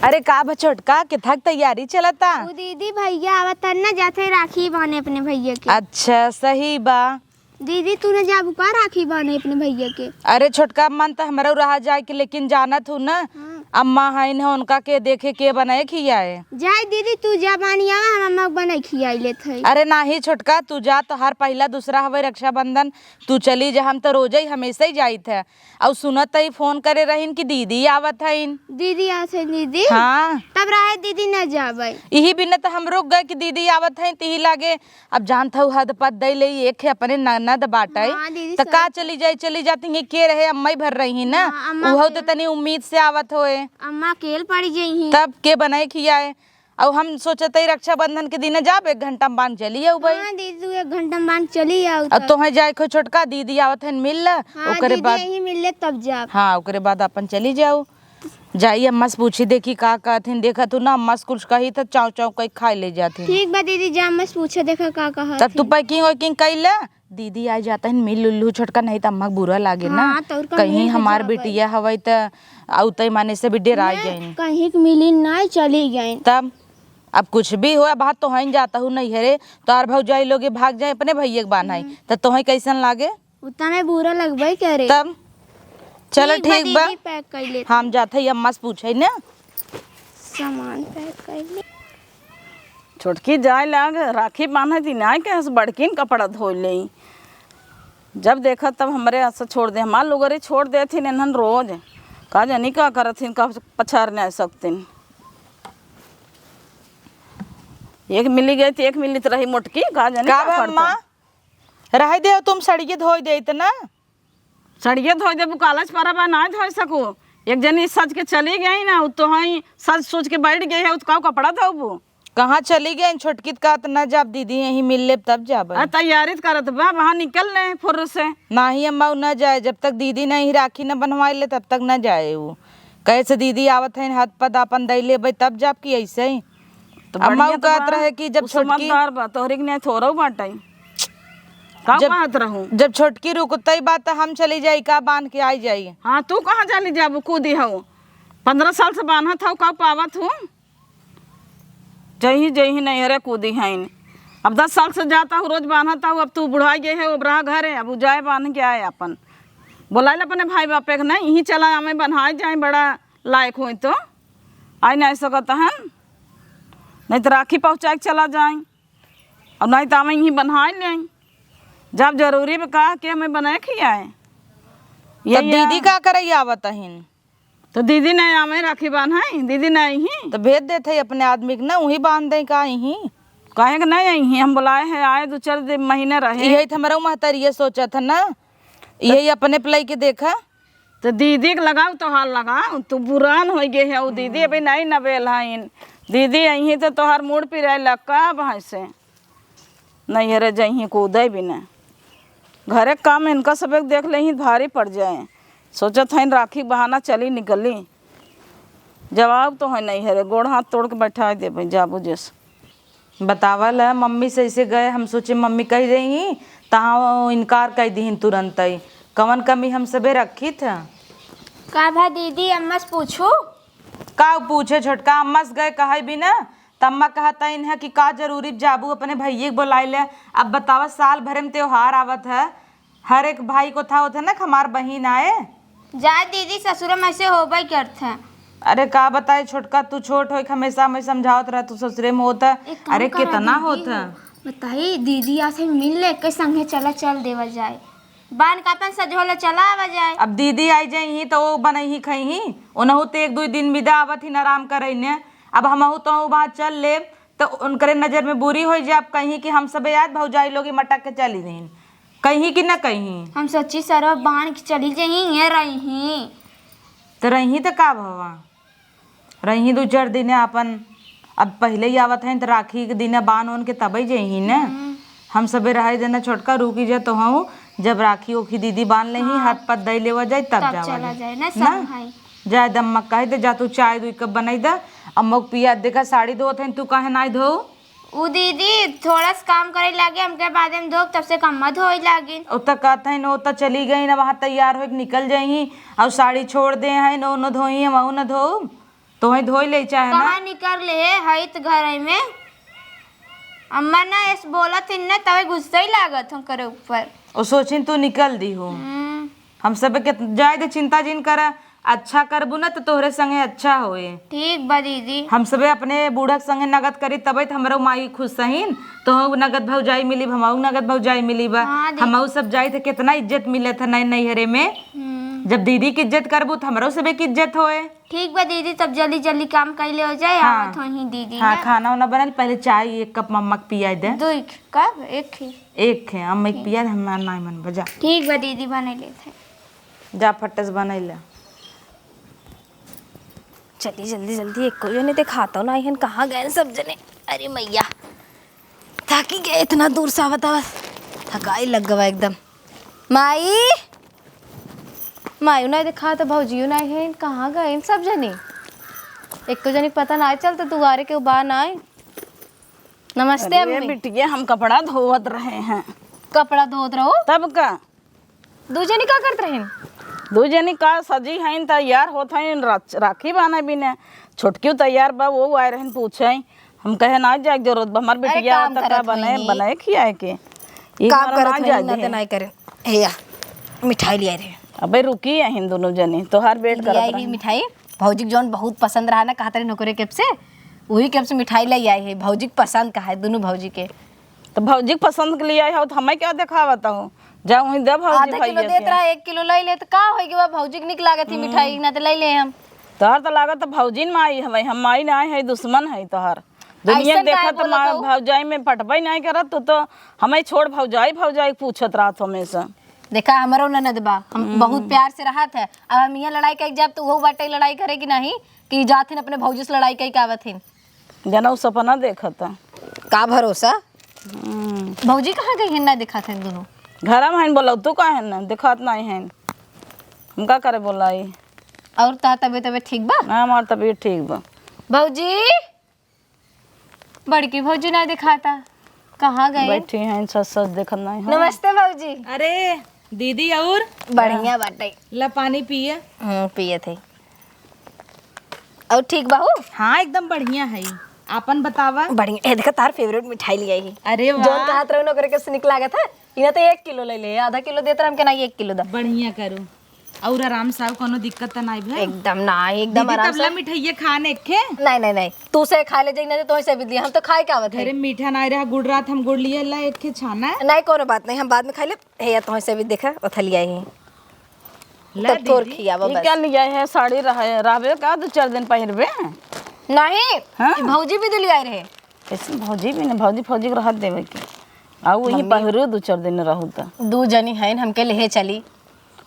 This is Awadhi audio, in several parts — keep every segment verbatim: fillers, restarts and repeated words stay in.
अरे का बा छोटका, केथक तैयारी चलता? उ दीदी, भैया आवत हन ना, जात है राखी बांधे अपने भैया के। अच्छा, सही बा। दीदी, तू न जाबू का राखी बांधे अपने भैया के? अरे छोटका, मन त हमरो रहा जाए के, लेकिन जानत हूँ ना, हाँ। अम्मा हईन ह, उनका के देखे के बनाए खियाए। जाए दीदी, तू जा बानी आवा, हम अम्मा के बनाए खियाई लेत हई। अरे नाही छोटका, तू जा, तोहार पहिला दूसरा हवे रक्षाबंधन, तू चली जा, हम त रोजे ही हमेशा ही जाइत है। अउ सुनत ही फोन करे रहीन कि दीदी आवत हईन। दीदी आवत हईन दीदी? हाँ। तब रहे दीदी न जाबे। इही बिना त हम रुक गए कि दीदी आवत हईन, तिही लागे अब जानत हऊ हद पद दई ले, एक है अपने ननद बाटे। हाँ, दीदी, त का सही। चली जाई, चली जाती हैं, के रहे, अम्मा ही भर रही ना। हाँ, अम्मा उहो के। त तनी उम्मीद से आवत होए। अम्मा अकेल पड़ी जइहीं। तब के बनाए खियाए? अउ हम सोचत हई रक्षाबंधन के दिन जाब, एक घंटा में बांध चली आऊ भाई। हाँ, दीदी, तू एक घंटा में बांध चली आऊ अब तब। तोहे जाए खो छोटका, दीदी आवत हन मिल ल, हाँ, ओकरे दीदी बाद यहीं मिल ले तब जाब। हाँ, ओकरे बाद अपन चली जाऊ। जाई अम्मा से पूछी देखी का कहथिन, देखा तू ना अम्मा से कुछ कही त चाव चाव कई खाए ले जाथिन। ठीक बा दीदी, जा अम्मा से पूछे देखा का कहत तब तू हन। Packing वैकिंग कई ले, दीदी आ जाता है मिल लुल्लू छोटका, नहीं त अम्मा के बुरा लागे ना। हाँ, त और का कहीं मिल के हमार जाबे। बिटिया हवई त आउते माने से भी डेराई नहीं, गइन। कहीं के मिली नहीं चली गइन। तब अब कुछ भी हो, अब हाथ तो हईन जाता हूँ नहीं हरे, तोहार भौजाई लोग भाग जाए अपने भैया के बान्हाई, हम्म। त तोहे कैसन लागे? उतना में बुरा लगबे करे। तब चलो ठीक बा ठीक बा। दीदी, pack कर लेते हम हैं। जात हई अम्मा से पूछे ना। सामान pack कर ले। छोटकी जाए लाग राखी बांधे दिन आए के हस बड़किन कपड़ा धोई ले। जब देखा तब हमरे हाथ से छोड़ दे, हमार लुगरी छोड़ देथिन इन्हन रोज। का जानी का करथिन, का पछार नहीं सकतिन। एक मिली गई त एक मिलित रही मोटकी, का जानी का का बा करता। अम्मा? रहे दे, तुम सड़िए धोई दे इतना। सड़िए धोई देबू, कालच परब बा, ना धोई सकू। एक जनी सज के चली गई ना, उ तो हई सज सूज के बैठ गई है, उ तो काऊ कपड़ा धोबू? कहाँ चली गई छोटकी? त कहत ना जाब दीदी, यहीं मिल लेब तब जाब। आ, तैयारी त करत बा, वहाँ निकल ले फुर्र से। नाही अम्मा, उ ना जाए, जब तक दीदी नहीं राखी न बनवाए ले तब तक ना जाए उ। कहे से दीदी आवत हईन, हाथ पद आपन दई लेबे तब जाब कि ऐसे ही। तो अम्मा बढ़िया उ तो कहत बा, रहे कि जब उ छोटकी समझदार बा, तोहरे के नहीं थोरऊ बाटे। का जब, कहत रहू? जब छोटकी रुकतई बा त हम चली जाई का, बांध के आई जाई? हाँ, तू कहाँ चली जाबू, कूदी हऊ? पन्द्रह साल से बान्हत हऊ, का पावत हऊ? जइहीं जइहीं नैहरे कूदी हईन। अब दस साल से जात हऊ, रोज बान्हत हऊ, अब तू बुढ़ाई गई है, अब रहा घरे, अब उ जाए बांध के आए आपन। बोलाइल अपने भाई बापे के, नहीं, इहीं चला, हमें बन्हाई जाए, बड़ा लायक होई तो। आई नहीं सकत हन, नहीं त राखी पहुँचाए के चला जाए, और नहीं त हमें इहीं बन्हाई ले। जब जरूरी बा कहा के हमें बनाए खियाए। तब यही दीदी है। का करई आवत हईन? तो दीदी नहीं आवे राखी बान्हाई, दीदी नहीं ही। तो भेज देत है अपने आदमी के ना, उही बांध दे का इहीं। काहे के नहीं आई ही, हम बुलाए हैं, आए दो चार दिन, महीने रहे। यही तो हमारा महतारी ये सोचत है ना, यही अपने पलाई के देखा। तो दीदी के लगाऊ तो हाल लगाऊ, तू बुरान हो गए है, वो दीदी अभी नहीं नबेल हईन। दीदी आई ही तो तोहार मूड़ पिराए लग का भाई से। नैहरे जइहीं कूदे बिना। घरे क काम इनका सबे क देख लेहीं, भारी पड़ जाए। सोचत हईन राखी क बहाना चली निकली। जवाब तो है नैहरे, गोड़ हाथ तोड़ के बैठाए देबे, जाबू जस। बतावल है, मम्मी से ऐसे गए, हम सोचे मम्मी कह रही, तहाँ वो इनकार कर दीहिन तुरंतई। कवन कमी हम सबे रखी थ? का भा दीदी, अम्मा से पूछू? का पूछे छोटका, अम्मा से गए कहै बिना, त अम्मा कहतइन है कि का जरूरी जाबू अपने भइये के बोलाए ले। अब बतावा, साल भरे में त्योहार आवत है, हर एक भाई को था होत है ना कि हमार बहिन आए। जा दीदी, ससुर में ऐसे होबे करत है। अरे का बताए छोटका, तू छोट होइक हमेशा हमें समझावत रह, तू ससुरे में होत है। एक काम अरे करा कितना दीदी, होत है। बताई दीदी, आज से मिल ले के संगे चला, चल देवा जाए। बान का अपन सजोला चला आवा जाए। अब दीदी आई जाइहीं त वो बनइहीं खइहीं, ओनहु त एक दुइ दिन बिदा आवत ही आराम करइने। अब हमहु तो वहाँ चल लेब त उनकरे नजर में बुरी होइ जाब, कहीं कि हम सबे याद भौजाई लोग मटक के चली रहीन, कहीं कि न कहीं। हम सच्ची सरवा बान के चली जाइहीं, ये रही। त रही त का भवा? रही दू चार दिने आपन, अब पहिले ही आवत हईं त राखी के दिने बान ओन के तबे जइहीं न। हम्म। हम सबे रहे देना छोटका, रुकी जा तोहूँ, जब राखी ओखी दीदी बान लेहीं, हाँ। हाथ पत दई लेवा जाई, तब तब जावा चला जाई। जाए ना, ना? संग हई। जाए दे अम्मा, कहे दे जा तू चाय दुई कप बनाई दे, अम्मा के पिया। देखा साड़ी धोत हईं, तू काहे नाई धो? उ दीदी थोड़ा सा काम करे लागे, हमके बाद में धोब, तब से कम्मा धोए लागिन। ओ त कहत हईं, ओ त चली गईं, वहाँ तैयार होइक निकल जइहीं, अउर साड़ी छोड़ दे हईं, ओ न धोई, हम न धोब। तोहे धोई ले चाहे ना। कहाँ निकर ले है, हई त घर में। अम्मा ना ऐस बोलत हिन ना, तबे गुस्सा ही लागत हम करे ऊपर। ओ सोचिन तू निकल दी हो। हम्म। हम सब के जाए दे, चिंता जिन कर, अच्छा करबू ना तो तोहरे संगे अच्छा होए। ठीक बा दीदी। हम सबे अपने बूढ़ा के संगे नगद करी, तबे तो हमरो माई खुश सहीन। तोहू नगद भौजाई मिली, हमहू नगद भौजाई मिली बा। हाँ दीदी। हमहू सब जाई थे, कितना इज्जत मिलत है नए नैहरे में। हम्म। जब दीदी की इज्जत करबू तो हमरो सबे की इज्जत होए। ठीक बा दीदी, तब जल्दी जल्दी काम कैले हो जाए, हाँ। आवत होही दीदी हाँ, ना। खाना वाना बनल, पहले चाय एक कप मम्मा के पियाई दे। दो एक कप, एक ही। एक है, अम्मा एक पिया दे, हमार नाई मन बजा। ठीक बा दीदी, बने लेते हैं। जा फट्टे से बनैले। चली जल्दी जल्दी, एको जने देखातो ना हन, कहाँ गए सब जने? अरे मैया, थकी गए इतना दूर से आवत आवत, थकाई लग गवा एकदम। माई, मायू ना देखात, भौजियो ना हन, कहाँ गए सब जने? एको जने के पता ना चलता, दुआरे के बा ना। नमस्ते अरे अम्मी। बिटिया, हम कपड़ा धोवत रहे हैं। कपड़ा धोवत रहो? तब का? दू जनी का करत रहिन? दू जनी का सजी हइन, तैयार होत हइन, राख-, राखी बान्हे बिने। छोटकियो तैयार बा, वो आए रहन पूछे। हम कहे ना जाए के जरूरत बा, हमार अरे बिटिया काम आवता का करत बने, होइनी। बने खियाए के। ई काम हमारा करत ना होइनी, जाए ना दे। ते नाई करे। हे या, मिठाई लियाई रहे। अबे रुकी अहिन दोनों जनी, तोहार वेट करत लियाई रही रही। मिठाई। भौजी के जौन बहुत पसंद रहा ना, कहत रही नोकरे केप से, वही केप से मिठाई ले आई है। भौजी के पसंद का है, दोनों भौजी के। तो भौजी के पसंद के लिए आई हो, तो हमें क्या देखावत हो? जा वहीं दे भौजी आधा किलो भैया देत के। रहा, एक किलो ले ले, तो का होई गवा? भौजी के निक लागत ही हम्म। मिठाई, ना तो ले ले हम। तोहर तो लागत तो भौजी न माई हवे, हम माई ना है, दुश्मन है तोहर। दुनिया ऐसन काहे देखत बोलत माँ हो? भौजाई में पटबे नहीं करत, तू तो हमें छोड़ भौजाई, भौजाई पूछत रहत हमेशा। देखा, हमरो ननद बा, हम हम्म। बहुत प्यार से रहत है। अब हम यहाँ लड़ाई कइके जाब, तो उहो बाटे लड़ाई करे कि नहीं, कि जाथिन अपने भौजी से लड़ाई कइके आवथिन। जना उ सपना देखत है। का भरोसा? हम्म। भौजी कहाँ गई है, ना दिखात है दोनों? घर में हइन, बोलौतू का है ना, दिखात नहीं है। हम का करे बोलाई? और ता तबीयत, तबीयत ठीक बा? ना, हमार तबीयत ठीक बा। भौजी, बड़की भौजी ना दिखाता, कहाँ गई? बैठी हैं, सच सच देखत नहीं हो। नमस्ते भौजी। अरे दीदी, और? बढ़िया बाटे। ला पानी पिए। हम्म, पिए थे। और ठीक बाहू? हाँ, एकदम बढ़िया है। आपन बतावा। बढ़िया। ए, देखा, तार फेवरेट मिठाई ले आई। अरे वाह। जौन कहत रहू ना, ओकरे के से निक लागत है। इना तो एक किलो ले ले, आधा किलो देत रहा, हमके ना एक किलो दा। बढ़िया करू। और आराम से आओ, कोनो दिक्कत त नाई भे? एकदम ना, एकदम दीदी, आराम तबला से। मिठाइये खान एक खे? नहीं, नहीं, नहीं, तू से खा ले जाई ना, तो तोही से भी दिया, हम तो खाए के आवत है। घरे मीठा नाई रहा, गुड़ रात हम गुड़ लिए ला एक खे छाना। नहीं, कोनो बात नहीं, हम बाद में खा ले। हे, या तोही से भी देखा, ओथा लिया ही। ला तब तोर दीदी। खियावा ये बस। क्या लिया है? साड़ी रह-, रहबे का दो चार दिन पहिरबे? नहीं, हाँ। ई भौजी भी दिली आए रहे। ऐसे भौजी भी नहीं, भौजी, फौजी के रहत देवे के। आ वही मम्मी। पहिरू दो चार दिन रहू त। दू जनी हैं, हमके लेहे चली।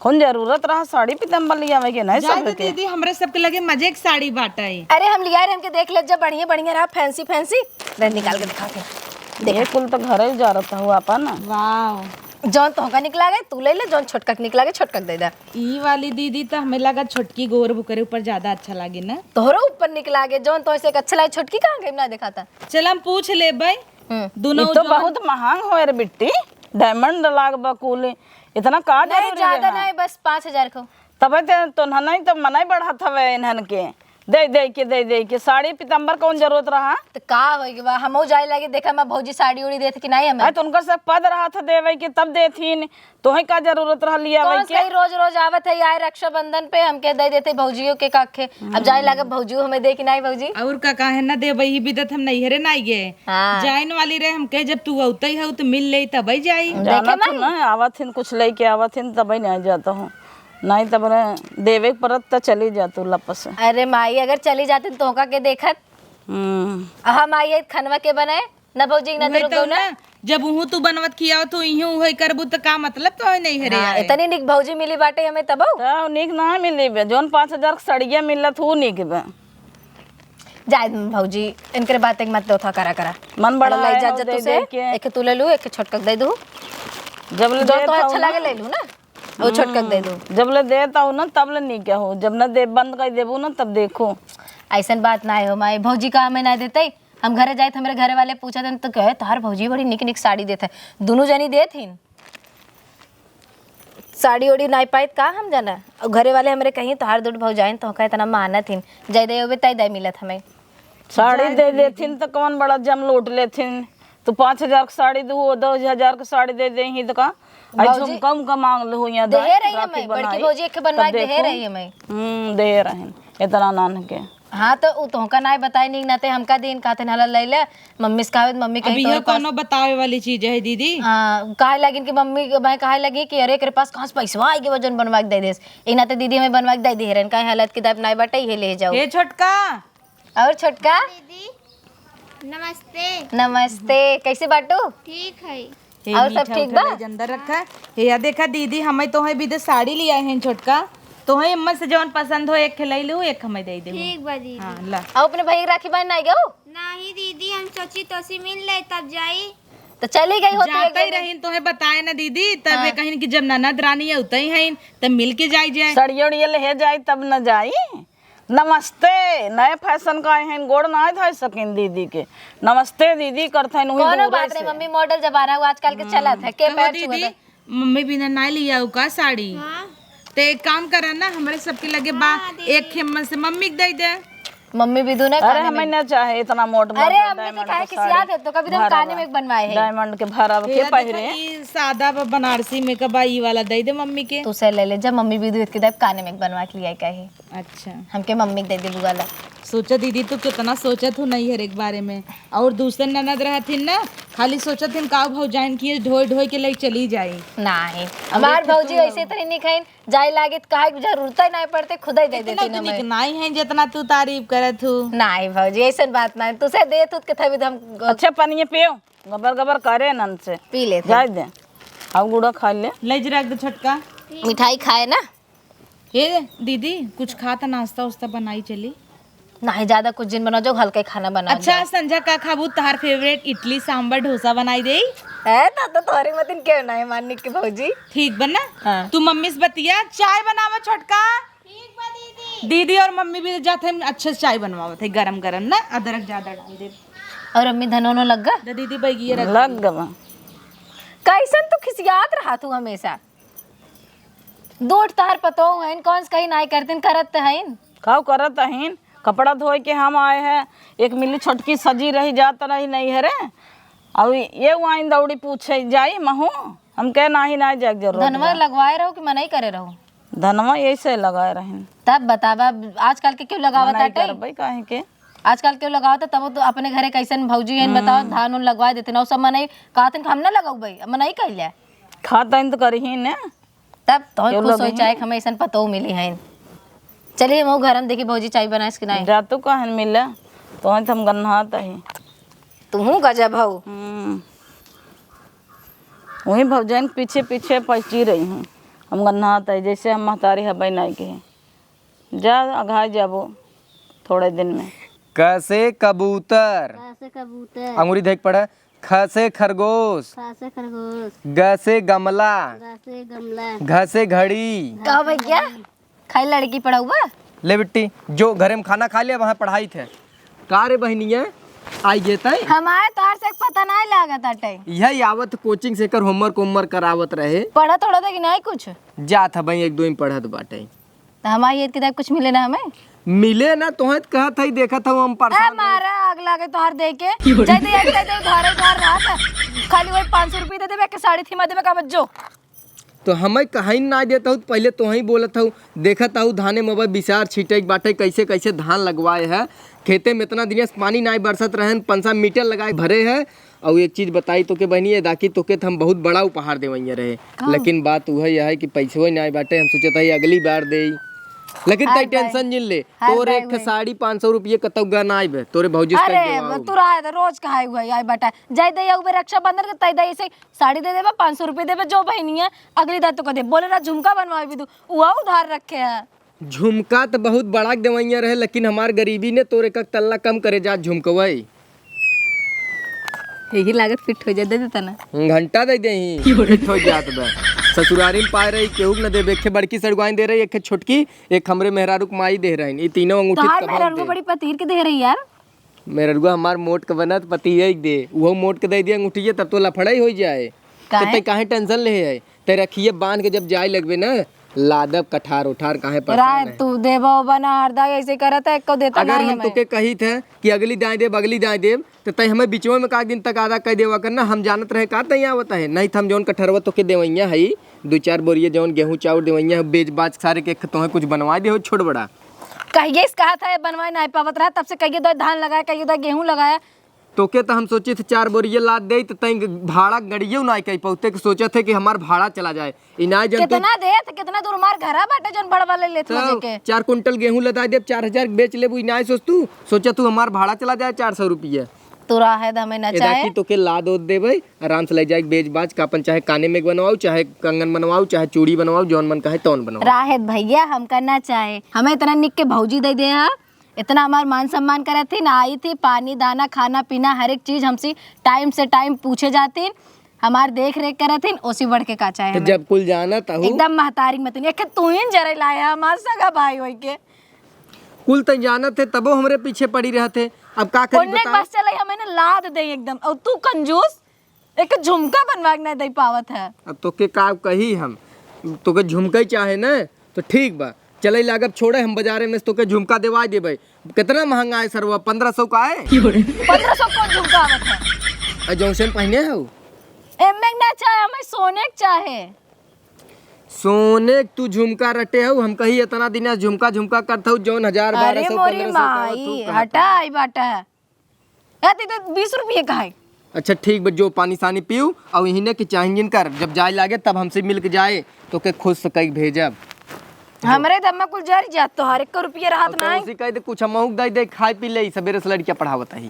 कौन जरूरत रहा साड़ी पीताम्बर लियावे के? नहीं जाए सब दे के। दीदी, हमरे सबके लगे मजे के साड़ी बाटा है। अरे हम लिया रहे, हमके देख ले जब बढ़िया बढ़िया रहा, फैंसी फैंसी। ले निकाल के दिखा के। देख। ये कुल तो घरे ही जा रहता हुआ आपा ना। वाह। जौन तोहका निक लागे तू ले ले, जौन छोटका के निक लागे छोटका के दे दे। ई वाली दीदी तो हमें लगा छोटकी गोर बुकरे ऊपर ज्यादा अच्छा लागे ना। तोहरो ऊपर निक लागे, जौन तोहसे एक अच्छा लागे, छोटकी कहाँ गई ना दिखाता। चल हम पूछ लेबै। हम्म। दोनों ई तो जौन बहुत महंग होए रे बिट्टी, डायमंड लाग बा कुल, इतना का नहीं, जरूरी ज्यादा रहा? नहीं, बस पाँच हजार को। तबे ते तो ना, नहीं तो मनाई बढ़त हवे इन्हन के, दे दे के, दे दे के। साड़ी पीताम्बर कौन जरूरत रहा? तो का होई के बा, हमहू जाए लागे, देखा मैं भौजी साड़ी उड़ी देत कि नहीं हमें। अरे तो उनकर से पद रहा था देवे के, तब देथिन। तोहे का जरूरत रहा लिया कौन वही के? सही रोज रोज आवत है यार रक्षाबंधन पे, हमके दे देते भौजियों के काखे। अब जाए लागे भौजियो हमें दे कि नहीं भौजी? और का काहे ना देबे, ही बिदत हम नैहरे ना गए। हाँ। जाइन वाली रहे, हम कहे जब तू औते ही हो तो मिल ले तबे जाई। देखे जाना तो माई? ना, आवत हिन कुछ लेके आवत हिन तबे ना जाता हूँ, नहीं तब रे देवे के परत त चली जा तू लपस। अरे माई अगर चली जाती तो का के देखत? हम्म। हम आई है खनवा के बनाए ना भौजी, ना उहे तो तो ना। ना, जब उहू तू बनवत खियावत हो, इहू उहे करबू, त का मतलब तो है नहीं हरे हाँ, आए। इतनी निक भौजी मिली बाटे हमें तबो। तो निक ना मिली बे, जौन पाँच हजार के सड़िया मिलत हूँ निक बे। जाए दे भौजी, इनकरे बात एक मत दोथा करा करा। मन बड़ा अरे, ले है, जा, हो जा दे तू से, दे के। एक तू ले लू, एक छोटका के दे दू। जब ले जो देत तो हूँ अच्छा ना। लगे ले लू ना, वो छोटका के दे दू। जब ले देत हूँ ना, तब ले निक हो, जब न दे बंद कर देबू ना, तब देखो। ऐसन बात ना हो माई, भौजी का हमें ना देते, हम घरे जाए तो हमारे घरे वाले पूछत हैं तो कहे तोहार भौजी बड़ी निक निक साड़ी देत है, दोनों जनी देत हिन। साड़ी ओड़ी नाई पाइत का हम जाना। और घरे वाले हमरे कहीं तोहार दुट भौजाइन तोहका इतना मानत हिन, जाय दे ओबे तय दे मिलत हमें। साड़ी जान दे दे देथिन दीदी। तो कौन बड़ा जम लूट लेथिन। तू पाँच हजार के साड़ी दू, वो दो हजार के साड़ी दे दे ही तो का? आई भौजी, झुमका उमका मांग लो यहाँ देहे दाई, रही राखी हमें, बड़की बनाई। भौजी एक बनवा तब के देहे देखो। रही हमें। हम्म, दे रहे हैं। इतना नान के। हाँ, तो उ तोहका नाय बताई, नीक नाते हमका दिन कहते नाला ले ले, मम्मी से कहबे, मम्मी अब कहीं यह तोरे पास कोनो बतावे वाली चीज है दीदी? हाँ, कहे लगिन कि मम्मी, मैं कहे लगी कि अरे, एकरे पास कहाँ से पैसवा आई के वजन बनवा के दे देस। ई नाते दीदी हमें बनवा के दे दे रहन, काहे हालत किताब नाय बाटे, इहे ले जाओ। हे छोटका। और छोटका? दीदी, नमस्ते। नमस्ते, कैसे बाटू? ठीक है। हे और सब मीठा ठीक उठा बा? ले, अंदर रखा। हे या देखा दीदी, हमें तोहे भी दे साड़ी लिया है छोटका, तोहे इम्मन से जौन पसंद हो, एक खिलाई लू, एक हमें दे दे। ठीक बा दीदी। हाँ, ला। और अपने भाई के राखी बांध नाई गऊ? नहीं दीदी, हम सोची तोसी मिल ले तब जाई। तो चली गई होती एक जाते ही दिन। रहीन, तोहे बताए ना दीदी, तब हाँ। ये कहिन कि जब ननद रानी है, उतई हैं, तब मिल के जाई जाए। सड़िया उड़िया ले जाई तब न जाई। नमस्ते, नए फैशन का आए हैं, गोड़ ना धोए सकिन दीदी के। नमस्ते दीदी करत हैं, उही कोनो दूरे बात नहीं से। मम्मी, मॉडल जमाना हुआ आजकल के हम्म। चलत है, के कहो पैर छुअत दीदी, है? मम्मी बिना ना लिया का साड़ी? हाँ। ते एक काम करा ना, हमरे सबके लगे बा, हाँ, दीदी। एक खेमन से मम्मी के दे दे। मम्मी भी दूने अरे, काने हमें में ना चाहे इतना मोट मोट अरे, हमने diamond के काहे के खिसियात साड़ी। है, तो कभी तो हम भरा काने बा। में बनवाए हैं। Diamond के भरा ये के देखो, पहिरे। ई सादा बा, बनारसी में का बा, ई वाला दे दे मम्मी के। तू से ले ले, जब मम्मी भी दूध के दे, काने में बनवा के लिया कहे। अच्छा। हमके मम्मी के दे दे बुआ ला। सोचा दीदी, तू कितना सोचत हो नैहर एक बारे में। और दूसर ननद रहथिन ना, खाली सोचत हिन का भौजाइन की ढोई ढोई के ले चली जाई। नहीं, अब हमार एक तो भौजी तू ऐसे तरी नहीं खाइन, जाए लागे तो काहे के जरूरत ही नहीं पड़ते, खुद ही दे इतना देती तो ना निक मैं। नहीं है जितना तू तारीफ करत हो। नहीं भौजी, ऐसन बात नहीं, तुसे देत हो के तभी तो हम अच्छा, पनिये पियो, गबर गबर करे नन से। पी लेते। जाए दे, अब गुड़ा खा ले। ले जी रख दे छोटका। मिठाई खाए ना। ए दीदी, कुछ खा त नाश्ता उस्ता बनाई चली। नहीं, ज्यादा कुछ जिन बनाओ, जो हल्का ही खाना बनाओ अच्छा, जाओ। संझा का खाबू? तहार favourite इडली, सांभर, डोसा बनाई देई। है ना, तो तोहरे मतिन क्यों नहीं मानिक के भौजी? ठीक बा ना? हाँ। तू मम्मी से बतिया, चाय बनावा छोटका। ठीक बा दीदी। दीदी और मम्मी भी जात हैं, अच्छे से चाय बनवावत है, गरम गरम ना, अदरक ज्यादा डाल दे। और अम्मी धनोनो लग गा? दे दीदी, बैगिया रख लग दे। गवा। कैसन तू खिसियात रहा तू हमेशा? दो ठो तहार पतोह हइन, कौन से कहीं नाई करतीन, करत त हइन। खाओ करत हइन, कपड़ा धोए के हम आए हैं, एक मिली छोटकी सजी रही जात रही नहीं है रे, और ये वाइन दौड़ी पूछे जाई महू, हम कहे नाही नाही जाए के जरूरत धनवा बा। लगवाए रहो कि मनई करे रहो? धनवा यही से लगाए रहिन। तब बतावा, आजकल के क्यों लगावत मनई आटे? करबै काहे के? आजकल क्यों लगावत, तब तो अपने घरे कैसन भौजी हइन बताओ, हम्म। धान उन लगवाए देते ना, सब मनई कहतन कि हम ना लगौबै, मनई कह ले। खातन तो करही ने। तब तो क्यों खुश होई, लगही? चाहे हमें ऐसन पतोह मिली हैं। चलिए, हम घर में देखी भौजी चाय बनाइस कि नहीं। जा तू कहन मिले, तो हम गन्हात ही। तुहूँ गजब हऊ। हम्म। वही भौजाइन के पीछे पीछे पहुँची रही हूँ। हम गन्हात ही, जैसे हम महतारी हबै नहीं के। जा, अघाई जाबो थोड़े दिन में। क से कबूतर। क से कबूतर। अंगूरी देख पढ़े। ख से खरगोश। ख से खरगोश। ग से गमला। ग से गमला। घ से घड़ी। का भैया? खाई लड़की पढ़ाऊबा? ले बिट्टी, जो घरे में खाना खा लिया, वहाँ पढ़ाई थे। का रे बहनिया, आई जेतई? हमारे तोहर से पता नहीं लागत आटे। यही आवत कोचिंग से कर होमवर्क, होमवर्क करावत रहे। पढ़त ओढ़त है कि नहीं कुछ? जात है भाई, एक दो ही पढ़त बाटे। त हमार ये किताब कुछ मिले ना हमें? मिले ना, तोहे त कहत हई, देखत हऊ हम ए, परेशान हई। मारा आग लागे तोहार देख के। जय दे, जय दे, उधारे उधार रहा था। खाली वही पाँच सौ रुपये दे देबे, के साड़ी थी मत देबे, का बज्जो। तो हमें कहीं ना देत हऊ, पहले तोहई बोलत हऊ, देखत हऊ धाने में भाई बिसार छीटे के बाटे, कैसे कैसे धान लगवाए है, खेते में इतना दिन से पानी ना बरसत रहन, पंसा मीटर लगाए भरे है, अउ एक चीज बताई तोके बहनी, ए दाकी तोके त हम बहुत बड़ा उपहार देवइया रहे, का? लेकिन बात उहे है कि पैसवे नाय बाटे, हम सोचत हई अगली बार देई, लेकिन हाय तई बाय। टेंशन जिन ले, हाय तोर बाय एक ठे भाई। साड़ी पाँच सौ रुपये कतौ गा नाय बे, तोरे भौजी से अरे, कह देवा ब-, आऊ। तू रहा है तो रोज कहा हुआ है, आई बाटा, जाई दे आऊ बे रक्षाबंधन के तई दे ऐसे साड़ी दे देबे, पाँच सौ रुपये देबे, जो बहनिया अगली दार तो कह दे, बोले ना झुमका बनवाई भी तू, वो उधार रखे है। झुमका त बहुत बड़ा देवइया रहे, लेकिन हमार गरीबी ने तोर एक तल्ला कम करे जात झुमकवई। यही लागत फिट हो जाए, दे देता ना। घंटा दे देही, फिट हो जात बा। ससुरारी में पाए रही, केहू के न देबे। एक ठे बड़की सड़ुआइन दे रही, एक ठे छोटकी, एक हमरे मेहरारू के माई दे रही। ई तीनों अंगूठी तोहार कबाब मेहरारू दे। बड़ी पतीर के दे रही यार। मेहररुआ हमार मोट के बनत पतिया के दे, उहो मोट के दे दिया अंगूठिया, तब तो लफड़ा ही हो जाए। काहे? तो ते काहे टेंशन ले है? ते रखिए बांध के जब जाए लगबे ना, लादब कठार उठार, काहे परेशान राय है? तू देबो बना हरदा ऐसे करत है, एको देता अगर नहीं हम हमें। तोके कही थे कि अगली दाई देब, अगली दाई देब, तो तय हमें बिचवा में का दिन तक आधा कह देवा करना, हम जानत रहे का तय आवत है, नहीं तो हम जौन कठरवा तोके देवैया है, दो चार बोरिया जौन गेहूं चाउर देवैया है, बेच बाच सारे के तोहे कुछ बनवा दे हो छोट बड़ा। कहिए से कहा था, ये बनवाए नहीं पावत रहा, तब से कहिए दो धान लगाया, कहिए दो गेहूं लगाया, तोके त हम सोचित है चार बोरिये लाद देई, त तैं भाड़ा गड़ियो नाई कई पौते के सोचत है कि हमार भाड़ा चला जाए। ई नाई जन तू कितना देत, कितना दूर हमार घरा बाटे जौन भड़वा ले लेत तो लगे के। चार कुंटल गेहूं लदाई देब, चार हजार बेच लेबू, ई नाई सोच तू, सोचा तू हमार भाड़ा चला जाए चार सौ रुपये। तू राहे द हमें ना ए चाहे। दाकी तोके लाद ओद देबे, आराम से ले जाए बेच बाच का अपन चाहे काने में बनवाओ, चाहे कंगन बनवाओ, चाहे चूड़ी बनवाओ, जौन मन कहे तौन बनवाओ। राहे द भैया हमका ना चाहे, हमें इतना निक के भौजी दे दे हा। इतना हमार मान सम्मान करत थी ना, आई थी, पानी, दाना, खाना, पीना, हर एक चीज हमसे टाइम से टाइम पूछे जाती, हमार देख रेख करत थी, ओसी बढ़ के का चाहे तो हमें? जब कुल जानत हूँ। एकदम महतारी मत एक तू ही जरे लाया हमार सगा भाई होई के। कुल तै जानत है, तबो हमरे पीछे पड़ी रहत है। अब का करी उन्ने बताओ? बस चले हमें ना लाद दे एकदम, और तू कंजूस, एक झुमका बनवा के नहीं दे पावत है। अब तोके का कही हम, तोके झुमका ही चाहे ना, तो ठीक बा, चले लागब छोड़े, हम बाजारे में से तोके झुमका देवाई देबे। कितना महंगा है सरवा, पन्द्रह सौ का है। पन्द्रह सौ कौन झुमका आवत है? आ जौन से पहने हो। एमे ना चाहे, हमें सोने के चाहे। सोने के तू झुमका रटे हो, हम कही इतना दिन से झुमका झुमका करत हो, जौन हजार अरे बारह सौ मोरी पन्द्रह सौ का आवत हो, माई, कहा हटा था। आई बाटा है। ए, ती तो बीस रुपये का है। अच्छा ठीक बा, जो पानी सानी पीऊ और यही ने कि चाहे जिन कर, जब जाए लागे तब हमसे मिल के जाए, तोके खुश से कई भेजब। हमरे दम्मा कुल जर जात तोहार, एको रुपया रहत अब तो नाई। उसी कह दे, कुछ हमहू के दे दे, खाए पी ले, सबेरे से लड़कियां पढ़ावत ही।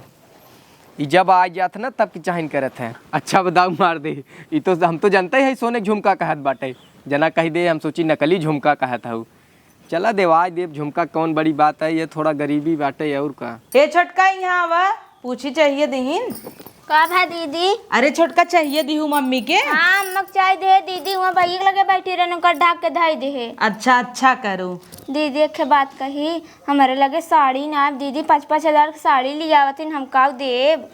ई जब आ जात ना, तब की चाहन करत है। अच्छा, बदाऊ मार दे। ई तो हम तो जानते ही सोने के झुमका कहत बाटे। जना कह दे, हम सोची नकली झुमका कहत हऊ। चला देवाय देब झुमका, कौन बड़ी बात है, ये थोड़ा गरीबी बाटे और का। ए छोटका, यहाँ आवा, पूछी चाहिए दिहिन। का भा दीदी? अरे छोटका, चाहिए दिहू मम्मी के? हाँ, अम्मा के चाय दे दीदी, वहाँ भैया के लगे बैठी रहने, ओकर ढाक के धई दे है। अच्छा, अच्छा करू। दीदी, एक ठे बात कही, हमारे लगे साड़ी ना, दीदी पाँच पाँच हजार के साड़ी ले आवत हिन, हम काउ देब?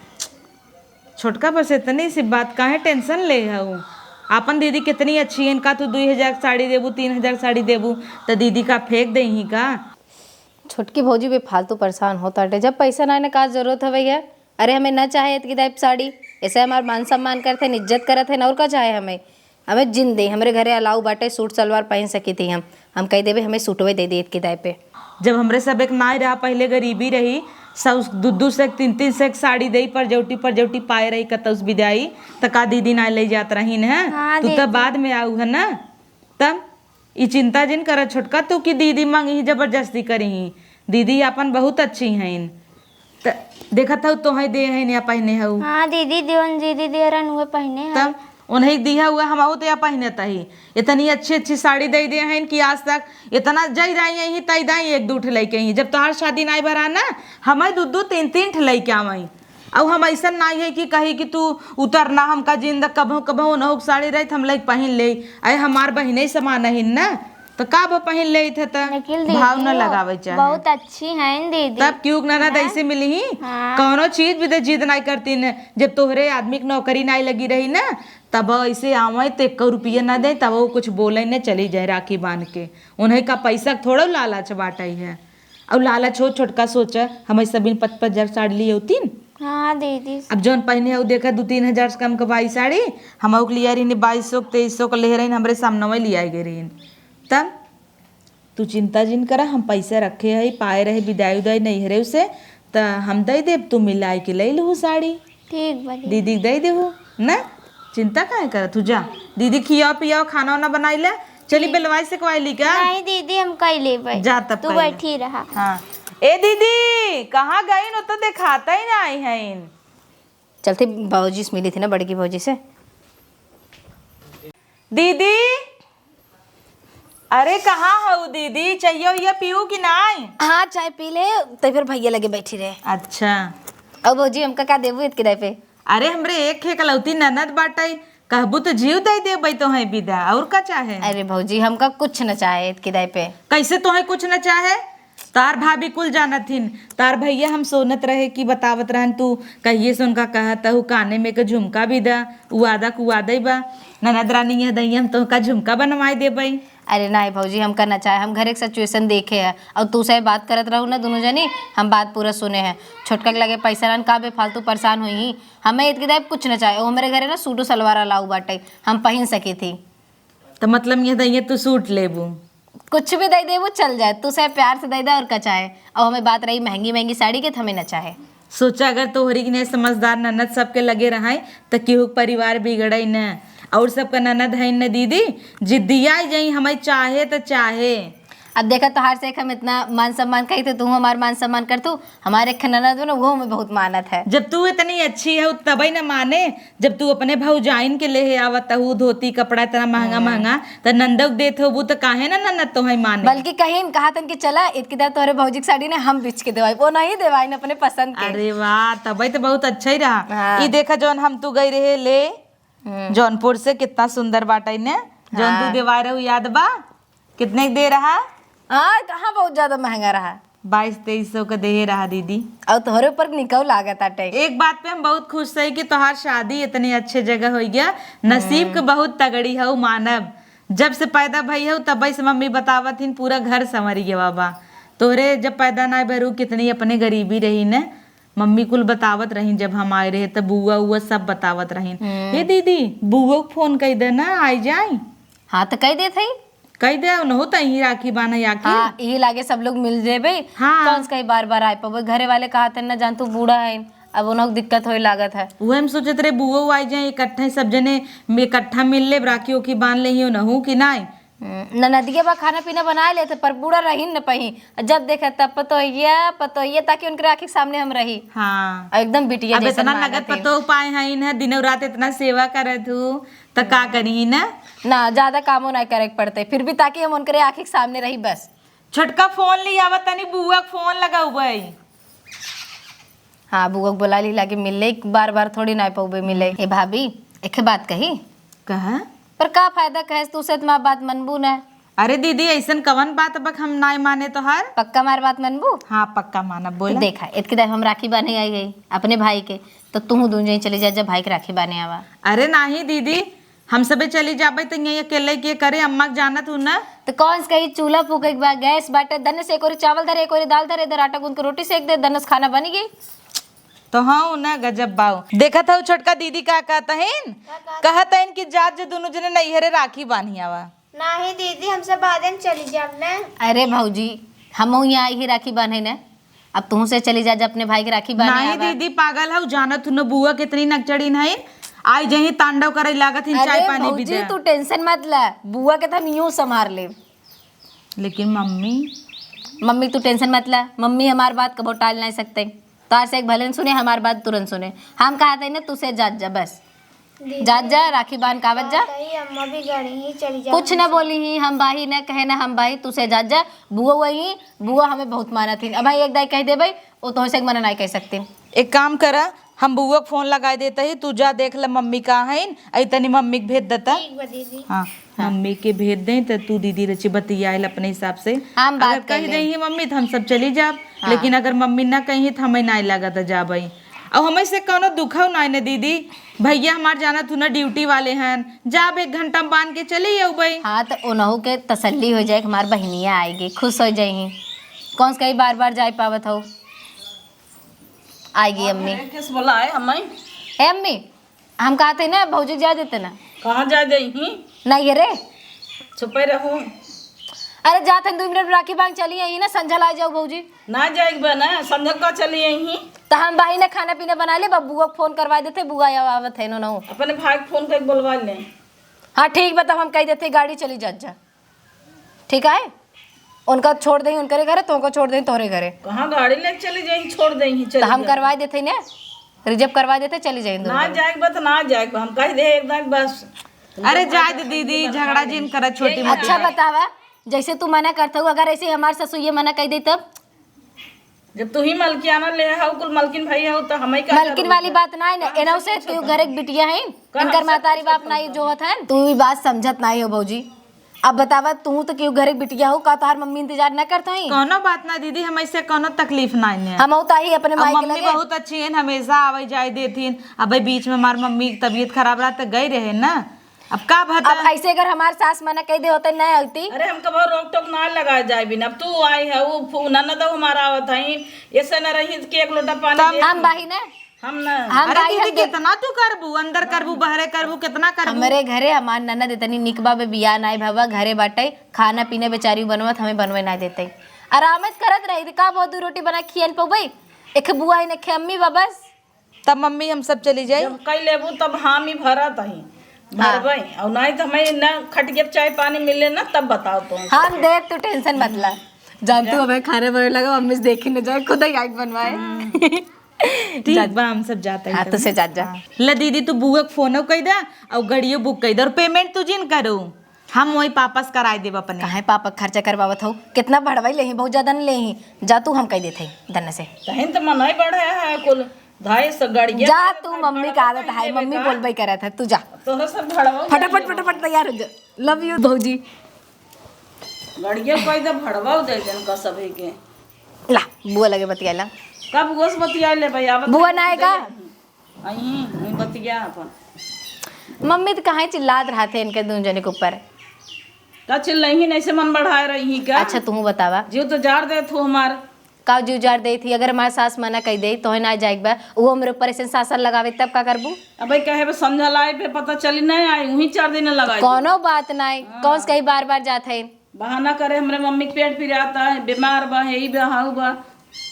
छोटका, बस इतनी सी बात, काहे tension ले हऊ? आपन दीदी कितनी अच्छी है, का तू दुई हजार के साड़ी देबू, तीन हजार के साड़ी देबू, त दीदी का फेंक देही का? छोटकी भौजी बेफालतू परेशान होत बाटे, जब पैसा ना, ना का जरूरत हवे है? अरे, हमें ना चाहे इतकी दाई साड़ी, ऐसे हमार मान सम्मान करत है, इज्जत करत है, और का चाहे हमें? हमें जिन दे, हमरे घरे allow बाटे, सूट सलवार पहन सकी थी हम। हम कह देबे, हमें सूटवे दे दे इतकी दाई पे। जब हमरे सब एक नाई रहा, पहले गरीबी रही, सब दू दू से, तीन तीन से साड़ी दे, परजौटी परजौटी पाए रही, कतौ से विदाई, त का दीदी ना ले जात रही न? हाँ, तू त दीदी। बाद में आऊ है ना, तब ई चिंता जिन कर छोटका तू कि दीदी मांगी ही जबरदस्ती करी ही। दीदी आपन बहुत अच्छी हईन। त देखत हऊ तोहई दे हईन या पहिने हऊ। हाँ दीदी, देवन दीदी दे रहन उहे पहिने हई। तब उन्हें दिया हुआ हमहू तो या पहिनत ही। इतनी अच्छी अच्छी साड़ी दे दे हईन कि आज तक इतना जई रही यही तई दाई एक दू ठे लइके ही। जब तोहार शादी नाई भरा ना, हमें दू दू तीन तीन ठे लइके आवई। अउ हम अइसन नाई है कि कही कि तू उतर ना, हमका जिंद कबहू कबहू ओनहु के साड़ी रही त हम लइके पहिन लेई। अरे हमार बहिने समान हिन ना, त का भा पहिन लेई थे त लेकिन दीदी भाव न वो लगावे चाहे। बहुत अच्छी हैं दीदी। तब क्यों ननद हैं? ऐसे मिली ही? हाँ। कौनो चीज भी दे जिद नाई करती न, जब तोहरे आदमी के नौकरी नाई लगी रही ना, तब ऐसे आवे त एको रुपया ना दे, तब वो कुछ बोले न चली जाए राखी बांध के। उन्हें का पैसा के थोड़ो लालच बाटे है। अउ लालच हो छोटका सोच, हम सब बिन पच पच हजार साड़ी लिए होतीन। हाँ दीदी। अब जौन पहिने हऊ देखा दू तीन हजार से कम के बाई साड़ी, हम ओक लिया रही बाईस सौ के, तेईस सौ के ले रही, हमरे सामने वही लिया गए रही। तब तू चिंता जिन करा, हम पैसा रखे हई, पाए रहे विदाई उदाई नैहरे से, त हम दे देब, तू मिलाई के ले लहू साड़ी। ठीक बा दीदी। दीदी के दे देहू ना, चिंता काहे करत हू? जा दीदी खियाओ पियाओ, खाना वाना बनाई ले। चली ठीक। बेलवाई से कवाई ली का? नहीं दीदी, हम कई लेबै। जा तब तू कई ले। बैठी रहा। हाँ। ए दीदी, कहाँ गईन? वो तो देखाता ही ना आई हईन। चलते भौजी से मिली थी ना, बड़की भौजी से। दीदी, अरे कहाँ हऊ दीदी? चाहिए उइया पीऊ कि नाई? हाँ, चाय पी ले, तो फिर भैया लगे बैठी रहे। अच्छा। अब भौजी हमका का देबू इतके दाई पे? अरे हमरे एक एकलौती ननद बाटे, कहबू तो जीव दे देबै तोहे विदा, और का चाहे? अरे भौजी हमका कुछ न चाहे इतके दाई पे। कैसे तोहे कुछ न चाहे? तार भाभी कुल जानत हिन। तार भइया हम सोनत रहे कि बतावत रहन, तू कहिए से उनका कहत हऊ, काने में के झुमका भी दा, उ आदा कुआदई बा। ननद रानी यह दइया हम तोहका झुमका बनवाए देबई। अरे नाहीं भौजी, हमका ना चाहे, हम घरे के situation देखे है। अउर तू से बात करत रहू ना दुनू जनी, हम बात पूरा सुने हैं। छोटका के लगे पैसा रहन, का बेफालतू परेशान होइहीं। हमें इतकी दाई कुछ ना चाहे, वो हमरे घरे ना सूटो सलवार अलाउ बाटे, हम पहिन सकी थी। तो मतलब यह दइया तू सूट लेबू? कुछ भी दइ देबू चल जाए, तू से प्यार से दइ दे अउर का चाहे। अउर हमें बात रही महँगी महँगी साड़ी के, तो हमें ना चाहे। सोचा अगर तोहरी के नहीं समझदार ननद सबके लगे रहइ त केहू के परिवार बिगड़इ न। अउर सबका ननद हइन न दीदी, जिद्दियाइ जइहीं हमें चाहे त चाहे। अब देखा तोहार से एक हम इतना मान सम्मान कही थे, तू हमार मान सम्मान कर तू। हमारे एक ननद हो ना, वो हमें बहुत मानत है। जब तू इतनी अच्छी हउ तबइ न माने, जब तू अपने भौजाइन के लेहे आवत हऊ धोती कपड़ा इतना महँगा हम्म। महँगा, त ननदउ के देत होबू त काहे ना ननद तोहइ माने? बल्कि कहिन कहत हन कि चला इतकी दाई तोहरे भौजी के साड़ी ने हम बिछ के देवाई, वो नहीं देवाइन अपने पसंद के। अरे वाह, तबइ त बहुत अच्छा ही रहा। हाँ। ई देखा जउन हम तू गइ रहे ले हम्म। जौनपुर से, कितना सुंदर बाटइ ने, जउन तू हाँ। देवाए रहू याद बा? कितने के दे रहा? हाँ, कहाँ बहुत ज्यादा महँगा रहा। बाईस तेईस सौ के देहे रहा दीदी। अउर तोहरे ऊपर निकौ लागत आटे। एक बात पे हम बहुत खुश हई कि तोहार शादी इतने अच्छे जगह होइ गया। नसीब के हम्म। बहुत तगड़ी हऊ मानब। जब से पैदा भई हऊ तबइ से मम्मी बतावत हिन पूरा घर संवरि गवा बा। तोहरे जब पैदा नाहीं भरू कितनी अपने गरीबी रही न। मम्मी कुल बतावत रहिन जब हम आए रहे त बुआ उआ सब बतावत रहिन। हम्म। हे दीदी, बुआ के फोन कइ दे ना, आइ जाई। हाँ, त कइ देत हई। कइ दे, उनहु त यहीं राखी बान्हे आखिर। हाँ, यही लागे सब लोग मिल जेबे। हाँ। कौन से कहीं बार बार आइ पबे, घरे वाले कहत हन ना जान तू बूढ़ा है, अब उनहु के दिक्कत होए लागत है। उहे हम सोचत रहे बुआ आइ जाए इकट्ठे, सब जने इकट्ठा मिल लेब, राखी ओखी बान्ह लेही उनहु कि नाहीं। हम्म, ननदिया बा खाना पीना बनाए लेते, पर बूढ़ा रहिन न पही। जब देखे तब पतोहिया, पतोहिया, ताकि उनके आँखी के सामने हम रही। हाँ। और एकदम बिटिया अब जैसन इतना मानत नगद ही। पतोह पाए हैं इन्हें, दिनों रात इतना सेवा करत हूँ, त का हम्म। करी न? ना, ज्यादा कामो ना करे के पड़ते, फिर भी ताकि हम उनके आँखी के सामने रही बस। छोटका फोन ले आवा तनी, बुआ के फोन लगाउबे। हाँ, बुआ के बोला ली लागे मिले, बार बार थोड़ी ना पउबे मिले। ए भाभी, एके बात कही? कहा? पर का फायदा कहे से, तू से त हमार बात मनबू ना। अरे दीदी, अइसन कवन बात बक हम नाय माने तोहार? पक्का हमार बात मनबू? हाँ, पक्का मानब, बोला। देखा, इतकी दाई हम राखी बान्हे आई है अपने भाई के, त तुहू दून जनी चली जा, जा भाई के राखी बान्हे आवा। अरे नाहीं दीदी, हम सबे चली जाबे त यहीं अकेले के करे, अम्मा के जानत हूँ ना। त कौन से कहीं चूल्हा फूके के बा, गैस बाटे, दने से एक ओरी चावल धरे, एक ओरी दाल धरे, इधर आटा गूंद के रोटी सेक दे, दने से खाना बनी गई। तो हाँ ना, गजब बाऊ। देखत हऊ छोटका दीदी का कहत हईन? का कहत? कहत हईन कि जात जे दुनू जने नैहरे राखी बान्ही आवा। नाहीं दीदी, हम सब बादे में चली जाब ना। अरे भौजी, हमहू यहाँ आई ही राखी बान्हे ने, अब तुहू से चली जा, जा अपने भाई के राखी बान्हे नाहीं आवा। दीदी, पागल हऊ, जानत हू न बुआ कितनी नकचड़ीन हईन, आई जहीं तांडव करे लागत हिन, चाय अरे पानी भी भौजी, दे। तू tension मत ले, बुआ के त हम यूं संभार लेब। लेकिन मम्मी। मम्मी तू tension मत ले, मम्मी हमार बात कबो टाल नाहीं सकते। तार से एक भले न सुने, हमार बात तुरंत सुने। हम कहत हई ना, तू से जात जा बस। दीदी, जात जा, राखी बांध के आवत जा। कहत हई, अम्मा भी गड़ी ही, चली जा कुछ ना हमसे। बोली ही, हम बाही ना कहे ना, हम बाही, तू से जात जा। बुआ वही, बुआ हमें बहुत मानत ही। अब भाई एक दाई कह देबे, वो तोहसे एक मना नाहीं कह सकते। एक काम करा, हम बुआ के फोन लगाए देत ही, तू जा देख ले मम्मी कहाँ हईन, अई तनी मम्मी के भेज देता। ठीक बा दीदी। हाँ, हाँ। मम्मी के भेज दें त तू दीदी रची बतियाइल अपने हिसाब से। हम बात अगर कर कह लें। देही मम्मी त हम सब चली जाब, हाँ। लेकिन अगर मम्मी ना कही त हमें नाय लागत जाबई। अउ हमें से कौनो दुखौ नाय न दीदी, भैया हमार जानत हू ना ड्यूटी वाले हन, जाब एक घंटा में बांध के चली अउबई। हाँ, त उनहू के तसल्ली हो जाए कि हमार बहिनिया आएगी, खुश हो जाई। कौन से कहीं बार बार जाए पावत हो? आएगी अम्मी। अरे, किस बोला है अम्मी? ए अम्मी, हम कहत ही ना, भौजी जाए देते ना। कहाँ जाए देही? नैहरे। छुपे रहू। अरे जात हन, दुइ मिनट में राखी बांध चली आई ना, संझल आ जाऊ भौजी। ना जाए बा ना, संझल का चली आई। त हम बाही ना खाना पीना बना ले, बुआ के फोन करवा देते, बुआ आवत है नो नो। अपने भाई के फोन करके बोलवा ले। हाँ ठीक बा, तब हम कह देते गाड़ी चली जात जा। ठीक है, उनका छोड़ देही उनकरे घरे, तोहका छोड़ देही तोहरे घरे। कहाँ गाड़ी लेके चली जाई, छोड़ देही, तो चली हम जाई। करवा देते ने, reserve करवा देते, चली जाई ना दोनों। जाए बा त ना जाए बा, हम कह दे एकदम बस। अरे जाए दे दीदी, झगड़ा जिन करा छोटी मोटी। अच्छा बतावा, जैसे तू मना करत हऊ, अगर ऐसे हमार ससुर ये मना कह दे तब? जब तू ही मलकियाना ले हऊ, कुल मलकिन भाई हऊ, तो हम ही का मलकिन वाली बात ना है ना, एनहू से क्यों घर एक बिटिया है, इनकर महतारी बाप ना ही जोहत है। तू ई बात समझत नाहीं हो भौजी। अब बतावा, तू तो केहू घरे बिटिया हो, का तोहार मम्मी इंतजार न करत होई? कौनो बात ना दीदी, हम ऐसे कौनो तकलीफ ना है। हम तो आई अपने अब माई के मम्मी लगे। बहुत अच्छी हैं, हमेशा आवे जाए देथिन। अब बीच में हमार मम्मी की तबीयत खराब रहा तो गई रहे ना, अब का भता? अब ऐसे अगर हमार सास मना कह दे होते, ना आती। अरे, हम कबो रोक टोक ना लगा जाए बिन। अब तू आई है, वो फू-, ननद हमारा आवत है, ऐसे न रही कि एक लोटा पानी तब दे। हम बाही ना। हम ना। हम अरे बाही, दीदी, हम दे- कितना तू करबू, अंदर करबू, बहरे करबू, कितना करबू? हमरे घरे हमार ननद इतनी निक बा, बे बियाह नाई भवा, घरे बाटे, खाना पीना बेचारी बनवत, हमें बनवे ना देते। आराम से करत रही, का बहुत दू रोटी बना खियन पउबे? एक बुआ ही नखे, अम्मी बा बस। तब मम्मी हम सब चली जाई। जब कई लेबू तब हामी भरत ही, हाँ। भरबई। और नहीं तो हमें ना खटिया पे चाय पानी मिले ना, तब बताओ तुम। हम देब, तू टेंशन मत ला। जान तू हमें खाने बने लगा, मम्मी से देखी न जाए, खुद ही आइक बनवाए। हम्म। ठीक जा। बा, हम सब जाते हैं हाँ, तब। तुसे जा, जा। हाँ। ले दीदी, तू बुआ के फोनो कई दे और गड़ियो बुक कई दे और पेमेंट तू जिन करो। हम वही पापस कराए देब अपने। काहे पापा खर्चा करवावत हो? कितना बढ़वाई लेही, बहुत ज्यादा न लेही। जा तू, हम कह देत हई दन से। तहिन त मनई बढ़े है कुल। धाई से गड़िया जा तू, मम्मी का आदत है, मम्मी बोलबे करत है, तू जा। तोहरा सब भड़वा फटाफट, फटाफट तैयार हो जा। लव यू भौजी। गड़िया कह दे, भड़वा दे जन का सभी के। ला, बुआ लगे बतियाला। कब बुआ से बतिया ले भाई? आवत बुआ ना है का? अहीं, उहीं बतिया अपन। मम्मी तो कहाँ चिल्लात रहत है इनके दून जने के ऊपर। का चिल्लही नहीं से मन बढ़ाए रही का? अच्छा, तू बतावा। जीव तो जार देत हो हमार। का जीव जार देत ही? अगर हमार सास मना कह दे, तोहे ना जाए के बा, वो हमरे ऊपर ऐसे सासन लगावे, तब का करबू? अबे कहे बे समझा लाई पे पता चली नहीं आई, उहीं चार दिन लगाई। कौनो बात नहीं, हाँ। कौन से कहीं बार बार जात है? बहाना करे, हमरे मम्मी के पेट पिरात है, बीमार बा, हे ई बा, हाउ बा,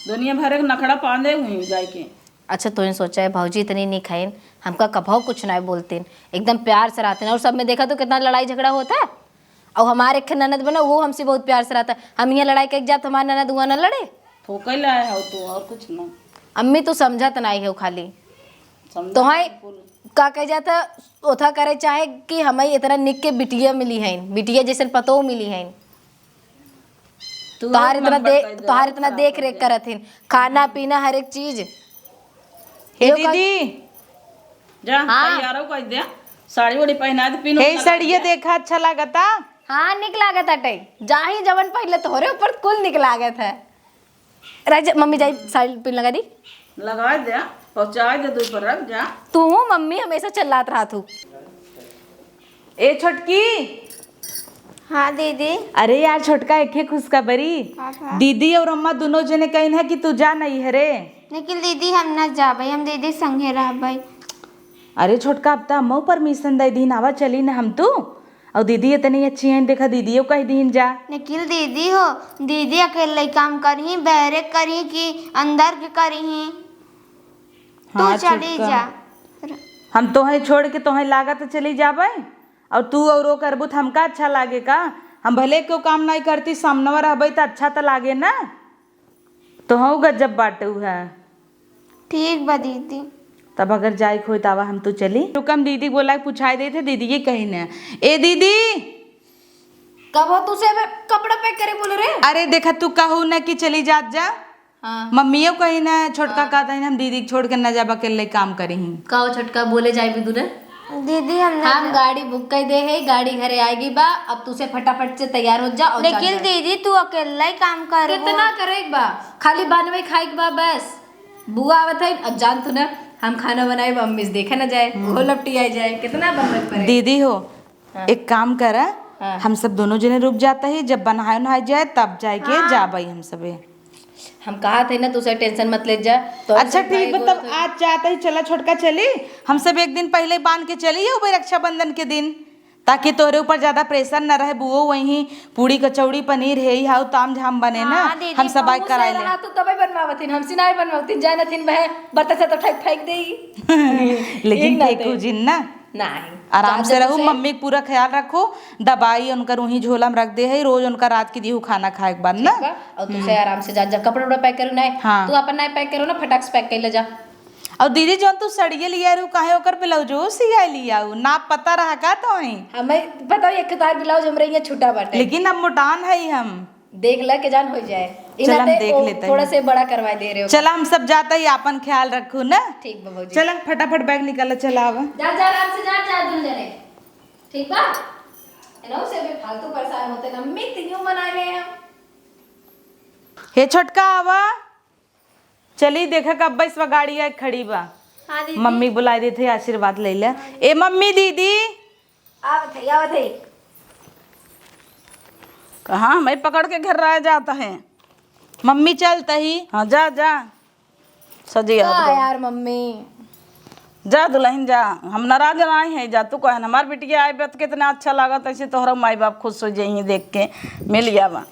दुनिया भर के नखड़ा पांदे हुई जाए के। अच्छा, तोहिन सोचा है, भौजी इतनी निक हईन, हमका कभौ कुछ नाय बोलतीन, एकदम प्यार से रहतीन। और सब में देखा तो कितना लड़ाई झगड़ा होता है, और हमारे एक ननद बना, वो हमसे बहुत प्यार से रहता है। हम यहाँ लड़ाई करके जाब तो हमारे ननद हुआ ना लड़े। ठोकै लाए हो तू, और कुछ ना। अम्मी, तू समझत नाई हो खाली। समझत तोहाई बिल्कुल। का कह जाता, ओथा करे चाहे कि हमारी इतना निक के बिटिया मिली है, बिटिया जैसन पतोह मिली है। तू तोहार और इतना मन दे-, बढ़ता जा, तोहार इतना खराब देख हो रेख गया। करत हिन, खाना पीना हर एक चीज। हे यो का दीदी। जा, हाँ। तैयारो कर दे, साड़ी ओड़ी पहना दे, पिन हे लगा साड़िया दे। देखा अच्छा लागता। हाँ, निक लागत हटे। जाही जवन पहले तोहरे ऊपर कुल निक लागत है। रह जा, मम्मी जाई साड़ी पिन लगा दी। लगा दे, पहुँचा दे, दू पर रख जा। तू हूँ मम्मी हमेशा चिल्लात रहत हूँ। ए छोटकी। हाँ दीदी। अरे यार छोटका, एके खुशखबरी। का बा? दीदी और अम्मा दोनों जने कहिन है कि तू जा नैहरे। लेकिन दीदी हम ना जाबे, हम दीदी संगे रहबे। अरे छोटका, अब त अम्मा परमिशन दे दीन, आवा चली न हम तू। और दीदी इतनी अच्छी हैं, देखा दीदियो कह दीन जा। लेकिन दीदी हो, दीदी अकेले काम करही, बहरे करही कि अंदर के करही? तू हाँ, चली छोटका। जा। हम तोहे छोड़ के तोहे लागत चली जाबे, और तू और वो करबू त हमका अच्छा लागे का? हम भले केहू काम नाई करती, सामनवा रहबे त अच्छा त लागे ना। तोहू गजब बाटू है। ठीक बा दीदी। तब अगर जाए के होई त आवा, हम तो चली। रुक, हम दीदी बोला के पुछाए देते, दीदी ये कही ना। ए दीदी। कब हो तू से बे-, कपड़ा पैक करे बोले रे? अरे देखा, तू कहू ना कि चली जात जा। हाँ। मम्मियों कही ना, छोटका हाँ। कहता है ना, हम दीदी के छोड़ के ना जाब, अकेले काम करी ही। का हो छोटका, बोले जाए भी दूर है? दीदी, हम ना हम जा- गाड़ी बुक कर दे है, गाड़ी घरे आएगी बा। अब तू से फटाफट से तैयार हो जा और जा, लेकिन जा। दीदी, तू अकेला ही काम करबो। कितना करे एक बा, खाली बनवे खाए के बा बस। बुआ आवत है, अब जान तू ना, हम खाना बनाए बा, अम्मी से देखे ना जाए, हम्म। वो लपटी आ जाए, कितना बनवे के पड़े। दीदी हो, हाँ। एक काम करा, हाँ। हम सब दोनों जने रुक जाता ही, जब बनाए उनाए जाए तब जाए के हाँ। जाबई हम सबे। हम कहा थे ना, तू से टेंशन मत ले जा। तो अच्छा, ठीक बा, तब आज जाता ही चला छोटका, चली। हम सब एक दिन पहले बांध के चली जाओ भाई, रक्षाबंधन के दिन, ताकि तोहरे ऊपर ज्यादा प्रेशर न रहे। बुओ वहीं पूड़ी कचौड़ी पनीर है ही हाउ ताम झाम बने ना, हाँ, दीदी, हम सब बाइक पहुँच कराए ले। रहा तू तबे बनवावतिन, हमसे नहीं बनवावतिन, जाए नथिन बहे, बर्तन से तो फेंक, फेंक दे। लेकिन एक ना फेंकू दे। जिन ना। नहीं। आराम से रहू, मम्मी के पूरा ख्याल रखू, दवाई उनकर उहीं झोला में रख दे है, रोज उनका रात के दिहू खाना खाए के बाद ना। ठीक बा, और तू से आराम से जा, जा, कपड़ा उपड़ा पैक करू ना, हाँ। तू अपन ना पैक करू ना, फटाक से पैक कर ले जा। और दीदी, जौन तू सड़िया लिया रहू, काहे ओकर ब्लाउजो सिया लिया हूँ? नाप पता रहा का तोही? हमें पता हो, एक तार ब्लाउज हमरे यहाँ छूटा बाटे। लेकिन अब मोटान है हम। देख ले के जान हो जाए। चल, हम इनाते देख ओ लेते थोड़ा हैं। से बड़ा करवा दे रहे हो। चला, हम सब जाता ही, आपन ख्याल रखू ना। ठीक बा भौजी। चल, फटाफट बैग निकाला, चला आवा। जा, जा, आराम से जा, जा, दुन जने। ठीक बा? इन्हों से भी फालतू परेशान होते ना, मित यूं मनाए गए हम। हे छोटका, आवा। चली, देखा कब इस गाड़ी आए खड़ी बा। हाँ, दीदी। मम्मी बुलाए देते, आशीर्वाद ले ले। ए मम्मी, दीदी। आवत है, आवत है। कहाँ हमें पकड़ के घर रह जाता है? मम्मी चलता ही। हाँ, जा, जा। सजी का आवत बा। यार मम्मी? जा दुल्हन जा, हम नाराज ना है, जा तू कहन। हमार बिटिया आए बा त कितना अच्छा लागत, ऐसे तोहरा माई बाप खुश हो जाइए देख के, मिल जावा।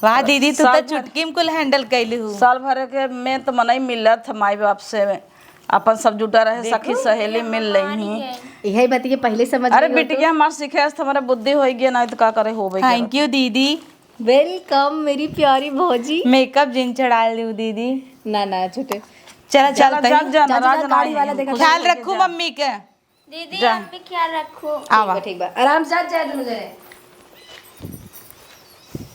वाह दीदी, तू साल तो भर चुटकी में कुल handle कैली हूँ। साल भर के में तो मनई मिलत है माई बाप से, अपन सब जुटा रहे, देखो, सखी सहेली मिल रही। यही बात ये पहले समझ अरे गई हो तो। बिटिया हमार सीखे आज तो हमारे बुद्धि हो गई, नहीं तो का करे होबे करत। Thank you दीदी। Welcome मेरी प्यारी भौजी। Makeup जिन चढ़ा लियो दीदी। ना, ना, छोटे। चला, चला, चल तही। जा, जा, जा, जा, नाराज गाड़ी ना वाला है। देखा। ख्याल रखू मम्मी के। दीदी, जा। मम्मी ख्याल रखू। आवा। ठीक बा, ठीक बा। आराम से जा, जा, दोनों जने।